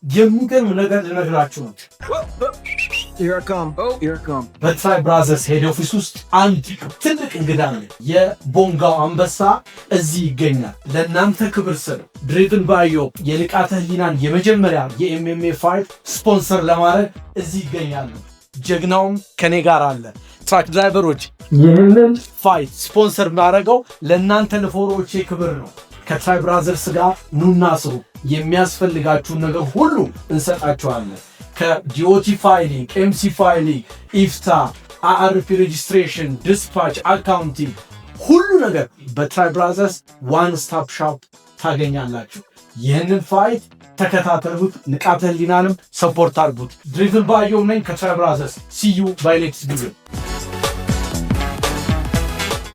የሚገርም ነገር ልነግራችሁ ነው። Here I come. Oh, here I come. በ Tri Brothers head office ውስጥ አንድ ትልቅ እንግዳ ነው። የቦንጋው አንበሳ እዚህ ይገኛል። ለእናንተ ክብር ስል Driven by Eyob የንቃተ ህሊናን የመጀመሪያ የ MMA fight sponsor ለማድረግ እዚህ ይገኛሉ። ጀግናውም ከኔ ጋር አለ። Truck driver ኦች፣ ይህንን fight sponsor ማድረገው ለእናንተ ለ follower ኦቼ ክብር ነው። ከ Tri Brothers ጋር ኑና ስሩ። የሚያስፈልጋችሁን ነገር ሁሉ እንሰጣችኋለን። ከ DOT filing፣ MC filing፣ IFTA፣ ARP registration፣ dispatch፣ accounting ሁሉ ነገር በ Tri Brothers one stop shop ታገኛላችሁ። ይህንን fight ተከታተሉት። ንቃተ ህሊናንም support አድርጉት። Driven by Eyob ነኝ ከ Tri Brothers። See you by next video.